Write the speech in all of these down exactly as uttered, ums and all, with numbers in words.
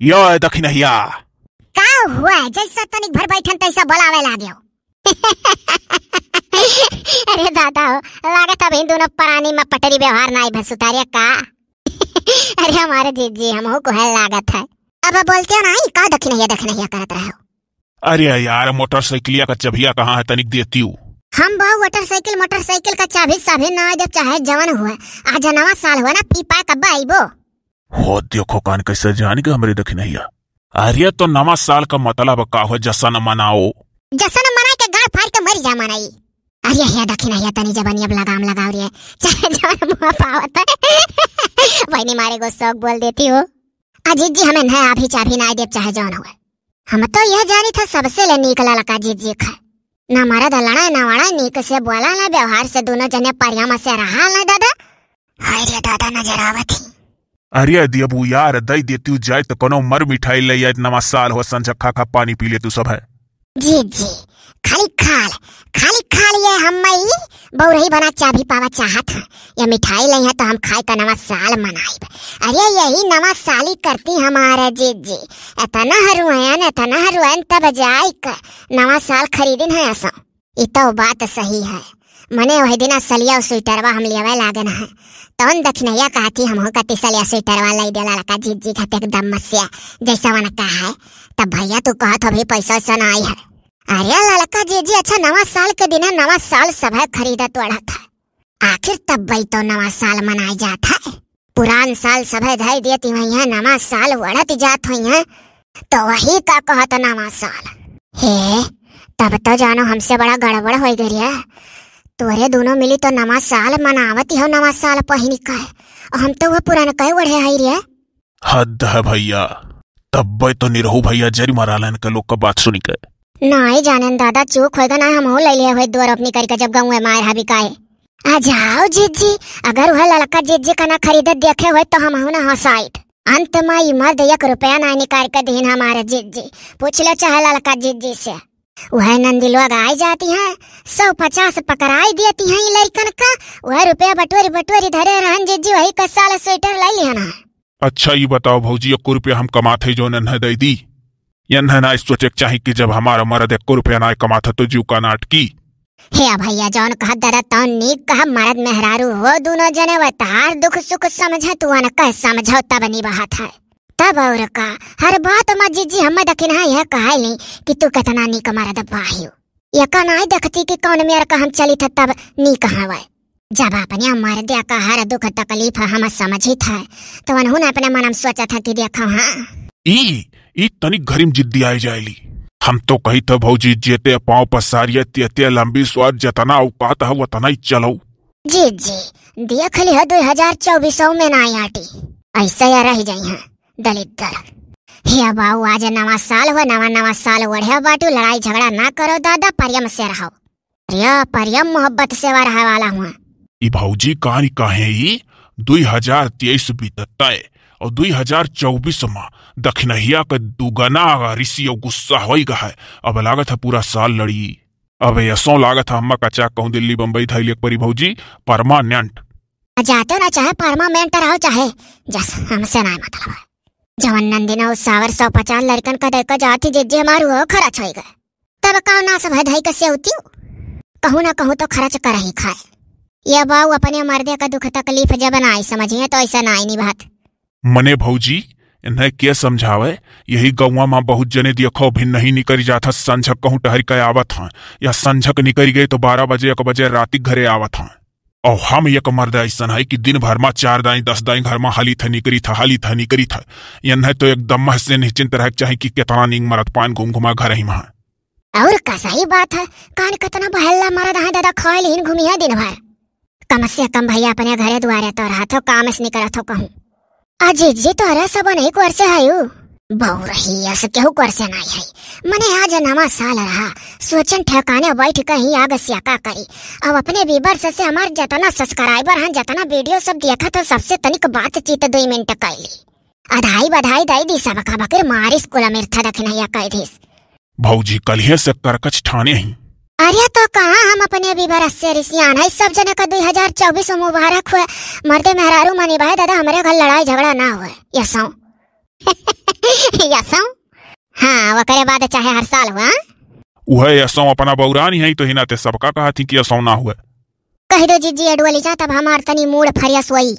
यो ए दखिनहिया। का हुआ? जैसा तनिक भर बैठन तैसा बोलावे लाग्यो। अरे दादा हो, लागत अभी दुनो परानी मा पटरी व्यवहार नाई भसुतारिया का? अरे हमारे जीजी, हमहू को है लागत है। अब बोलते हो नाई, का दखिनहिया दखिनहिया करत रहो? अरे यार, मोटरसाइकिलिया का चबिया कहाँ है, तनिक देतिउ। हम बहु मोटरसाइकिल, मोटरसाइकिल का चाभी, चाभी ना देब, चाहे जवन हुआ। आज नवा साल हुआ ना, पी पाए कब्बा आइबो। हो देखो कान कैसे जान के हमरे दखिनहिया। अरे तो नवा साल का मतलब का हो, जश्न मनाओ। जश्न मनाए के गाड़ फाड़ के मर जा मनाई। अरे हे दखिनहिया, तनी जबानी अब लगाम लगाओ रे, चाहे जवन मुँह पावत है। बहनी मारे गो शौक बोल देती हो। आ जीजी, हमें न अभी चाभी ना देब, चाहे जवन हुआ। हम तो यह जानी था सबसे ले नीक ललका जीजी खा। ना मरद लड़ाए, ना वड़ाए, नीक से बोला, ना व्यवहार से दुनो जने परिया मा से रहा ना दादा। हाय रे दादा, नजर आवत ही। अरे दियबू यार, दई देतिउ जाए तो कोनो मर मिठाई ले आए, नवा साल हो संझा खा खा पानी पी लेतू सब है। जीजी, खाली खाल, खाली खाल ये हम मई बौरही बना चाभी पावा चाहत है। ये मिठाई लई है तो हम खाए का नवा साल मनाइब। अरे यही नवा साली करती हमारे जीजी। इतना हरुआन, इतना हरुआन तब जाए का नवा साल खरीदिन है असो। ई तो बात सही है। मने वही दिना सलिया और स्वेटरवा हम लेवे लागन है। तौन दखिनहिया कहती हमहू का तिसलिया स्वेटरवा लई देला लका जीजी खाते एकदम मस्या जैसा वन का है। तब भैया तू कहत हो भी पैसा वैसा ना आई है। अरे ललका जीजी, अच्छा नवा साल के दिन है, नवा साल सब है खरीदत ओढ़त है। आखिर तब वही तो नवा साल मनाए जात है। पुरान साल सभे धई देती हुई है, नवा साल ओढ़त जात हुई है, तो वही का कहत नवा साल। हे, तब तो जानो हमसे बड़ा गड़बड़ होई गई रे। तोरे दोनों मिली तो नवा साल मनावती हो, नवा साल पहिनी का है। और हम तो वो पुरान कहे ओढ़े हई रे। हद है भैया, तब्बे तो निरहू भैया जरी मरालन के लोग का बात सुनी के। नाई जानेन दादा, चूक होएगा ना, हमहू ले लिए होए दुआर अपनी करके जब गाँव में मार हावी काए। आ जाओ जीजी, अगर वह ललका जीजी का ना खरीदे देखे होए तो हमहू ना हंसाइत। अंत में ई मर्द एक रुपया ना निकाल के दीन हमारे जीजी। पूछ लो चाहे ललका जीजी से। वह नंदी लोग आई जाती हैं, सौ पचास पकड़ाई देती हैं ई लड़कन का। वह रुपया बटोरी बटोरी धरे रहन जीजी, वही का साल स्वेटर ले लिया ना। अच्छा, ई बताओ भौजी, एको रुपया हम कमात है, जौन एन्हे दे दी? एन्हे ना सोचे के चाही कि जब हमारा मरद एको रुपया ना कमात है, तो जीव का नाटकी। हे भैया, जौन कहत दादा, तौन नीक कहा, मरद मेहरारू हो दोनों जने, वह तहार दुख सुख समझे, तू अनकह समझो, तब निभात है। तब और का, हर बात में जीजी, हम दखिनहा यह कहे ली कि तू कितना नीक मरद पाहियो। एका नाई देखती कि कौन मेर का हम चलित है तब नीक हवे। जब अपने मर्दे का हर दुख तकलीफ हम समझित है, तो उन्होंने अपने मन में सोचत है कि देखो, हाँ। ई, ई तनिक घरी में जिद्दी आई जाएली। हम तो कही था भौजी, जेते पाँव पसारिए, तेते लंबी स्वार, जतना औकात है, वतना ही चलो। जीजी, देख लिहो, दो हजार चउबीसो में ना आटी, ऐसे या रह जाई हैं। दलिद्दर। हे बाऊ, आज नवा साल हो, नवा नवा साल ओढ़े बाटू, लड़ाई झगड़ा ना करो दादा, परियम से रहो। प्रिय, परियम मोहब्बत से रहे वाला हुआ। ई भौजी कहानी काहे ई? दुई हजार तेईस बीतत है और दुई हजार चउबीस मा दखिनहिया के दुगना रिसी और गुस्सा होई गा है। अब लागत है पूरा साल लड़ी। अब यसो लागत है अम्मा का चाक कहूँ दिल्ली बम्बई धैल एक परी भौजी, permanent। जाते ना चाहे permanent रहो चाहे जस, हमसे ना मतलब है। जवन नंदिना उस सावर सौ पचास लड़कन का देकर जाती जिज्जे मारू हो खर्च होई गए। तब का ना सब है धई के सेवतियो? कहूँ ना कहूँ तो खर्च कर ही खाए। ये बाऊ अपने मर्दे का दुख तकलीफ जब ना आई समझिए तो ऐसा ना आई निभात। मने भौजी, इन्हें के समझावे? यही गौवा मा बहुत जने देखो, भिन नहीं निकरी जात ह, संझक कहूँ टहर के आवत हैं, या संझक निकरी गए तो बारह बजे, एक बजे राती घरे आवत हैं। और हम एक मर्द ऐसन है कि दिन भर मा चार दाई, दस दाई घर मा हली थ निकरी थ, हली थ निकरी थ। इन्हें तो एकदम से निश्चिंत रहे के चाही कि कितना नीक मरद पान घूम घुमा घर ही मा। और का सही बात है, कान कितना बहल्ला मरद है दादा, खाए लीन घूमी है दिन भर। कम से कम भैया अपने घरे दुआरे तो रहत हो, काम से निकलत हो कहूँ। अजी जी, तोहरा सब नहीं कोर से हयू। बौरही अस केहू कोर से नहीं है। मने आज नवा साल रहा, सोचन ठेकाने बैठ के ही आग स्याका करी। अब अपने viewers से हमार जितना subscriber हैं, जितना video सब देखा था, सबसे तनिक बातचीत दो मिनट कैली। अधाई बधाई दई दी सबका, बकर मारिस कुल मिर्था दखिनैया कह दिस। भौजी कलिहे से करकच ठाने ही। अरे तो कहाँ हम अपने viewer से रिसियान है, सब जने का दुई हजार चउबीस मुबारक हुए। मर्दे मेहरारू मानी भाई दादा, हमरे घर लड़ाई झगड़ा ना हुए। यसो। कि असौ? हाँ, ओकरे बाद चाहे हर साल हुआ। उहे असौ अपना बौरानी है, तो ही नाते सबका कहत ही कि असौ ना हुए। कहि दो जिज्जी, ए डोली जा, तब हमार तनी मूड़ फरियस होई।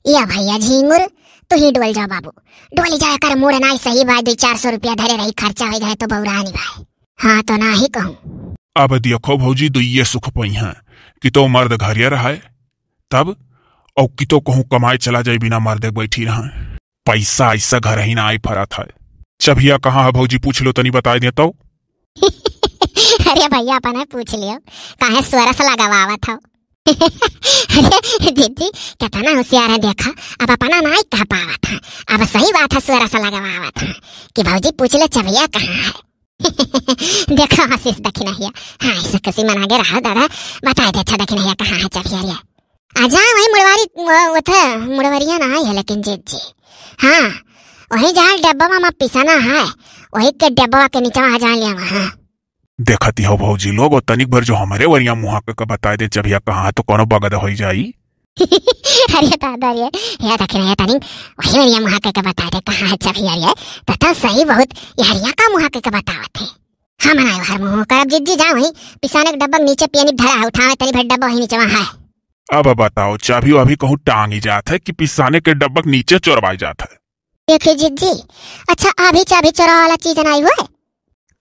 या भैया झिंगुर, तू ही डोल जा बाबू, डोली जा, एकर मूड़ नाई सही बा, दुई चार सौ रुपया धरे रही, खर्चा होइ गए तो बौरानी भाई। हाँ, तो नाही कहूँ। अब देखो भौजी, दुइये सुख पइहैं, कि तो मर्द घरिया रहे, तब, औ कि तो कहूँ कमाए चला जाए, बिना मर्दे के बैठी रहे। पैसा ऐसा घर ही ना आई फरत है। चभिया कहाँ है भौजी, पूछ लो तनी, बताए दे तो। अरे भैया, अपने पूछ लियो, काहे सोरस लगावत हो? अरे दीदी, कितना होशियार है, देखा, अब अपना नाई कह पावत है। अब सही बात है, सोरस लगावत है कि भौजी पूछ ले चभिया कहाँ है। देखा आशीष दखिनहिया, हाँ, ऐसा कसी मना के रहा दादा, बताए दे अच्छा दखिनहिया कहाँ है चभिया रे। आ जा वही मुड़वारी, वो, वो थे, मुड़वरिया ना है, लेकिन जिज्जी, हाँ, वही जहाँ डब्बा में पिसाना है, वही के डब्बा के नीचे वहाँ जान लिया वहाँ। देखती हो भौजी लोग, और तनिक भर जो हमरे वरिया मुहा के, के बताए दे चभिया कहाँ है, तो कोनो बगद होइ जाई। अरे दादा रे, हे दखिनहिया तनी, वही वरिया मुहा के, के बताए दे कहाँ है चभिया रे, तो, तो सही बहुत, ये हरिया का मुहा के, के बतावत है। हम ना हर मुँह करब जिज्जी, जा वही पिसाने के डब्बा के नीचे पियनी धरा है, उठावे तनी भर डब्बा वही नीचे वहाँ है। अब बताओ, चाभी वाभी कहूँ टांगी जात है कि पिसाने के डब्बा के नीचे चोरवाई जात है? देखिए जिज्जी, अच्छा, अभी चाभी चोरा वाला चीज नाई हुए?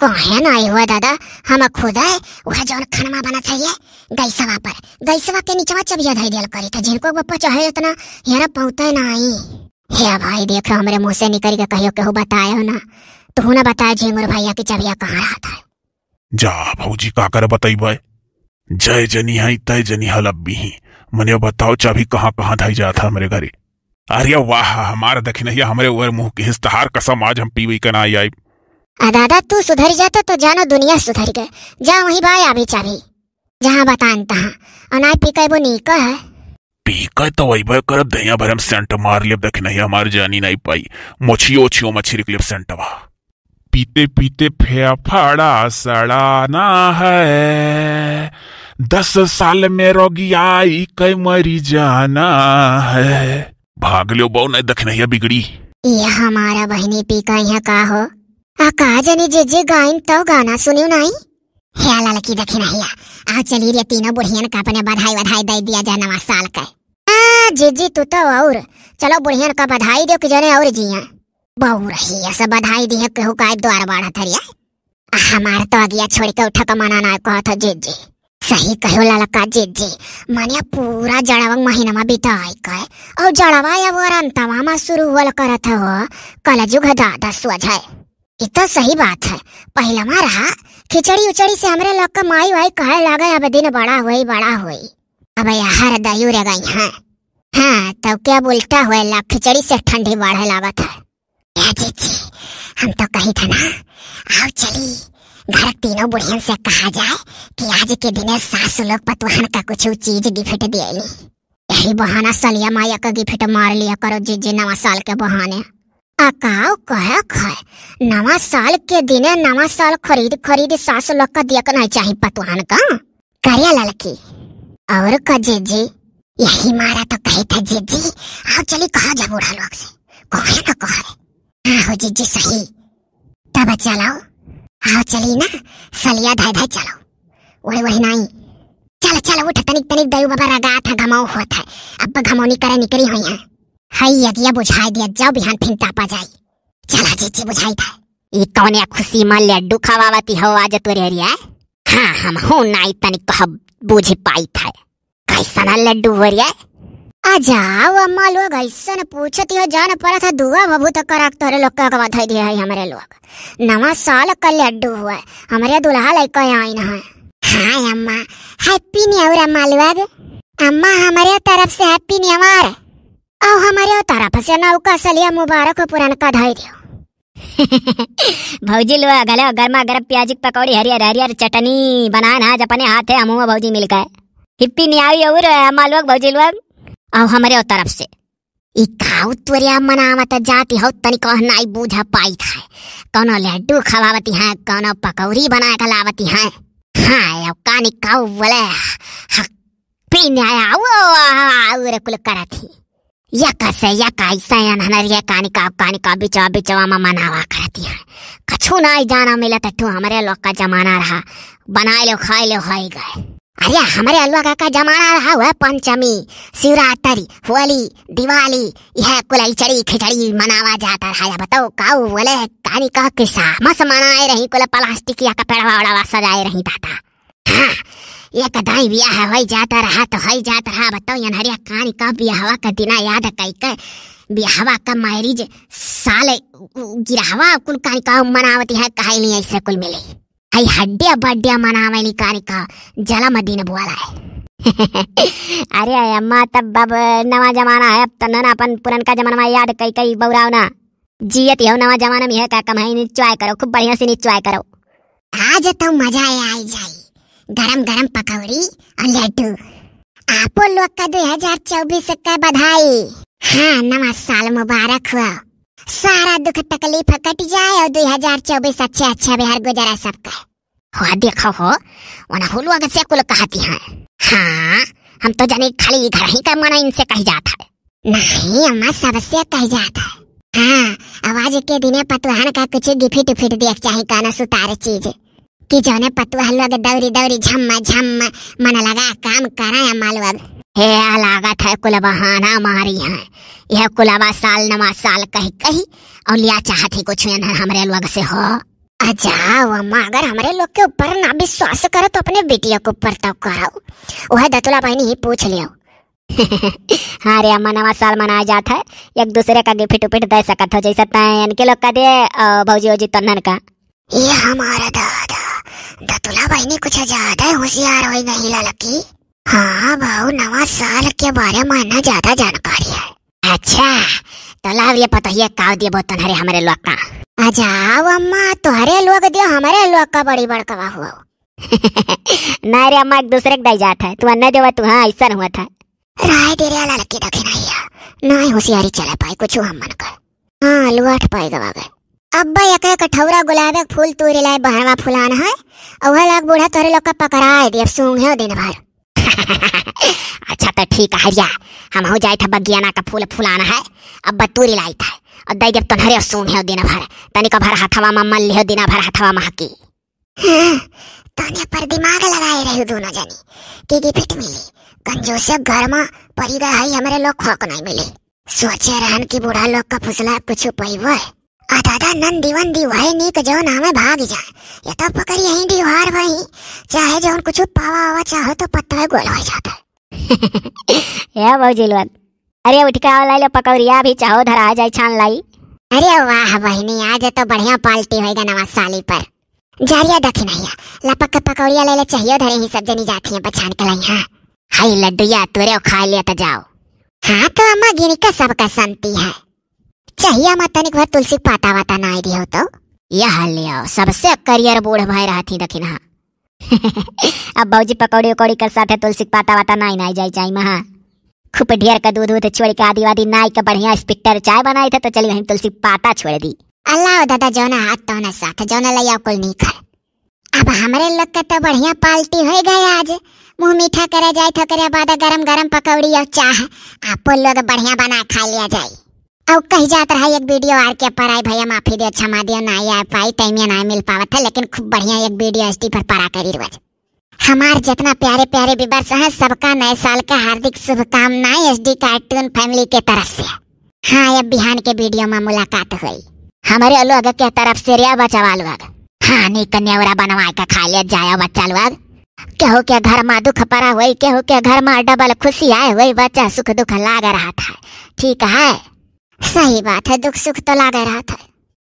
काहे नाई हुए दादा, हम खुद है, वह जौन खनमा बनत है ये गैसवा पर, गैसवा के नीचवा चबिया धई दियल करी था, जिनको बप्पा चाहे इतना हेरा पौते नाई। हे भाई, देखो, हमरे मुँह से निकल के कहियो केहू बतायो ना, तू ना बताए झिंगुर भैया की चबिया कहाँ रहत है। जा भौजी, का करे बतइबे? जय जनी है, तय जनी हलब्बी ही। मने बताओ, चाभी कहाँ, कहाँ धई जात है हमरे घरे? अरे वाह, हमार दखिनहिया, हमरे ओर मुँह के हिस, तहार कसम, आज हम पीवई के ना आइब। आ दादा, तू सुधर जाता तो जानो दुनिया सुधर गए। जा वहीं बाय आभी चाभी, जहाँ बतान तहाँ। और ना पी के वो नीक है। पी के तो वही बाय करब, दहिया भर हम सेंट मार लेब, दखिनहिया हमार जानी नहीं पाई। मोछियो ओछियो में छिड़क लेब सेंटवा। पीते पीते फेफड़ा सड़ाना है, दस साल में रोगियाई के मरी जाना है। भाग लो बहू, नहीं दखिनहिया बिगड़ी। ये हमारा बहिनी पी का यहाँ का हो? आ का जनी जिज्जी गाइन तो गाना सुनियो नहीं? हे ललकी दखिनहिया, आओ चली रे तीनों बुढ़ियन का अपने बधाई वधाई दे दिया जा नवा साल के। आ जिज्जी तू तो और, चलो बुढ़ियन का बधाई दो कि जने और जिया। बहू रही ऐसा बधाई दी है, केहू का द्वार बाढ़त हरिया। आ, हमार तो अगिया छोड़ के उठा का मना ना कहत हो जिज्जी। सही कहो ललका जिज्जी, माने पूरा जड़वा महीना में बिताई के, और जड़वा अब वरंतवा में शुरू होल करत हो, कलजुग दादा सोझ है। इ तो सही बात है, पहलवा रहा खिचड़ी उचड़ी से हमरे लोग का माई वाई कहे लागे, अब दिन बड़ा होई, बड़ा होई। अब यार दयू रे गई हैं। हाँ, तो क्या बोलता हुए ला खिचड़ी से ठंडी बाढ़े लागत है। ए जीजी, हम तो कही था ना, आओ चली, घर तीनों बुढ़ियन से कहा जाए कि आज के दिने सास लोग पतवाहन का कुछ चीज गिफ्ट दिएली। यही बहाना सलिया माया का गिफ्ट मार लिया करो जीजी, नवा साल के बहाने। आ काऊ कहे खाए, नवा साल के दिने नवा साल खरीद खरीद सास लोग का दिया के नहीं चाही पतवाहन का। करिया ललकी, और का जीजी, यही मारा तो कहे था जीजी, आओ चली कहा जा बूढ़ा लोग से, कहे ना कहे। हाँ हो जीजी सही, तब चलो, आओ चली ना, सलिया धाय धाय चलो, ओए वही नहीं। चल चल उठ, तनिक तनिक दयू बाबा रगा था, घमाओ होत है, अब घमौनी करे निकरी हुई है। हई अगिया बुझाई दिया, जाओ बिहान फिन तापा जाई। चला जीजी बुझाई था। ई कौने खुशी में लड्डू खवावती हो आज तोरे हरिया? हाँ, हम हूँ नाई तनिक कह बूझ पाई था। कैसन लड्डू हो रे? आ जाओ अम्मा लोग, ऐसन पूछती हो, जान पड़ा था दुआ बबू तो करक तोरे लोग के अगवा धई दिया है हमरे लोग। नवा साल का लड्डू हुआ, हमरे दुल्हा लइका आइन है। हाँ अम्मा, Happy New Year अम्मा लोग। अम्मा हमरे तरफ से Happy New Year। आओ हमरे तरफ से नौका सलिया मुबारक हो, पुरनका धई दियो। भौजी लोग, गले गर्मा गर्म प्याज की पकौड़ी, हरियर हरियर चटनी बनाए ना आज अपने हाथे, हमहू भौजी मिलकर। Happy New Year और अम्मा लोग, भौजी लोग, आओ हमरे तरफ से। ई काऊ तोरिया मनावत जाती हो, तनी कह नाई बूझा पाई था। कौनो लड्डू खवावती हैं, कौनो पकौड़ी बना के लावती हैं। हाँ, अब कानी काऊ बोले, Happy New Year, आओ, आओ, रे कुल करत ही। या कैसे, या कैसे अनहरिया कानी का, कानी का बिचवा, बिचवा मा मनावा करती है। कछु नाई जाना मिलत, ठू हमरे लोग का जमाना रहा, बनाए लो, खाए लो, होई गए। अरे, हमरे लोग का जमाना रहा, वह पंचमी, शिवरात्रि, होली, दिवाली, यह कुल खिचड़ी, खिचड़ी मनावा जाता रहा। या बताओ, काऊ बोले, कानी का किसा मस मनाए रही, कुल प्लास्टिक या का पेड़वा, ओड़वा सजाए रही दादा। हाँ, एक दाई बियाह होई जाता रहा तो होई जाता रहा। बताओ, अनहरिया कानी का बियाहवा का दिना याद कई के, बियाहवा का मैरिज साल उ, उ, गिरहवा कुल कानी का मनावती है, कहाई नहीं ऐसे कुल मिली। हई हड्डिया बड्डिया मनावे ली कानी का जलम दिन बोला है। अरे अम्मा, तब अब नवा जमाना है, अब त ना अपन पुरनका जमाना में याद कई कई बौराव ना। जियत हो नवा जमाना में है का कम है, enjoy करो, खूब बढ़िया से enjoy करो। आज तो मजा आई जाई, गरम गरम पकौड़ी और लड्डू। आपो लोग का दो हजार चउबीस का बधाई। हाँ, नवा साल मुबारक हुआ, सारा दुख तकलीफ कट जाए और दो हजार चउबीस अच्छे अच्छे बिहार गुजरा सबका। हो देखो हो, उन्हें लोग से कुल कहती हैं। हाँ, हम तो जाने खाली घर ही का मना इनसे कही जाता है। नहीं अम्मा, सबसे कही जाता है। हाँ, अब आज के दिने पतुहन का कुछ गिफिट उफिट देख चाहे काना सुतार चीज, कि जौने पतुह लोग दौरी दौरी झम्मा झम्मा मन लगा काम करा अम्मा लोग। हे, लागत है कुल बहाना मारी हैं। यह कुलवा साल नवा साल कही कही और लिया चाहत ही कुछ एनहर हमरे लोग से हो। आ जाओ अम्मा, अगर हमरे लोग के ऊपर ना विश्वास करो तो अपने बिटिया के ऊपर तो करो। वह दतुला बहनी ही पूछ लियो। हाँ रे अम्मा, नवा साल मनाया जात है, एक दूसरे का गिफ्ट उफिट दे सकत हो, जैसे तैं इनके लोग का दे, अ, भौजी वौजी तन्नन का। ये हमारा दादा, दतुला बहनी कुछ ज्यादा ही होशियार होई गई ललकी। हाँ भाऊ, नवा साल के बारे में ना ज्यादा जानकारी है। अच्छा, तो लाव ये पतोहिया काव देबो तन्हरे हमरे लोग का। आ जाओ अम्मा, तोहरे लोग दियो, हमरे लोग का बड़ी बड़कवा हुआ। नहीं रे अम्मा, एक दूसरे के दई जात है, तू अन्ने देवा, तू हाँ ऐसा हुआ था। राय दे रे लड़की दखिनैया, नहीं होशियारी चले पाई कुछ हम मन कर। हाँ, लुआठ पाई गवा गए। अब्बा एक एक कठौरा गुलाबे के फूल तूरे लाए, बहरवा फुलान है, और वह लाग बूढ़ा तोरे लोग का पकड़ाए दिए, अब सूंघे दिन भर। अच्छा तो ठीक है रिया, हम हो जाए था बगियाना का फूल फुलान है, अब्बा तूरे लाई था, और दई देव तन्हरे सूंघे दिन भर, तनिक भर हथवा मा मल लिहो दिन भर हथवा मा हकी। हाँ, तने पर दिमाग लगाए रही दोनों जनी, के गिफ्ट मिली, कंजूसे घर मा परी गए है, हमरे लोग खोक नहीं मिली। सोचे रहन कि बूढ़ा लोग का फुसला कुछ पैबो है। आ दादा, नंदी वंदी वही नीक जौन हमें भाग जाए। ये तो पकड़ यहीं दीवार वहीं, चाहे जौन कुछ पावा आवा चाहो तो पत्ता गोल हो जाता है। ए भौजी लोग, अरे उठ के आओ, लाई लो पकौड़िया, अभी चाहो धरा जाए छान लाई। अरे वाह बहिनी, आज तो बढ़िया पार्टी होएगा नवा साली पर। जा रिया दखिनैया, लपक के पकौड़िया ले ले, चाहिए धरे ही सब जनी जाती हैं पछान के लाई। हाँ, हाय लड्डुया, तोरे खा लिया तो जाओ। हाँ तो अम्मा गिनी का सबका शांति है। चाहिए अम्मा तनिक भर तुलसी पाता वाता ना दियो तो। यह ले आओ, सबसे करियर बूढ़ भाई रहती दखिन। हाँ। अब भौजी पकौड़ी उकौड़ी के साथे तुलसी के पाता वाता नाई नाई जाई चाही महा। खूब ढेर का दूध उध छोड़ के आदि वादी नाई के बढ़िया स्पिक्टर चाय बनाई थे तो चली वहीं तुलसी के पाता छोड़ दी। अल्लाह दादा जौना हाथ तौना साथ जौना लैया कुल नीक है। अब हमरे लोग के तो बढ़िया पार्टी हो गए आज। मुंह मीठा करे जाए तो करे बाद गरम गरम पकौड़ी और चाह आपो लोग बढ़िया बना खा लिया जाए। और कही जात रहा एक वीडियो आर के पर आई भैया माफी दे क्षमा दियो ना आ पाई टाइम या ना मिल पावत है लेकिन खूब बढ़िया एक वीडियो एसडी पर परा करी रोज। हमार जितना प्यारे प्यारे व्यूअर्स हैं, सबका नए साल का हार्दिक शुभकामनाएं एसडी कार्टून फैमिली के तरफ से। हाँ, अब बिहान के वीडियो में मुलाकात हुई। हमारे लोग के तरफ से रिया बचवा लोग। हाँ, नी कन्यावरा बनवा के खा ले जाया बच्चा लोग। केहू के घर में दुख पड़ा हुई, केहू के घर में डबल खुशी आए हुई, बच्चा सुख दुख लाग रहा था। ठीक है, सही बात है, दुख सुख तो लाग रहा था।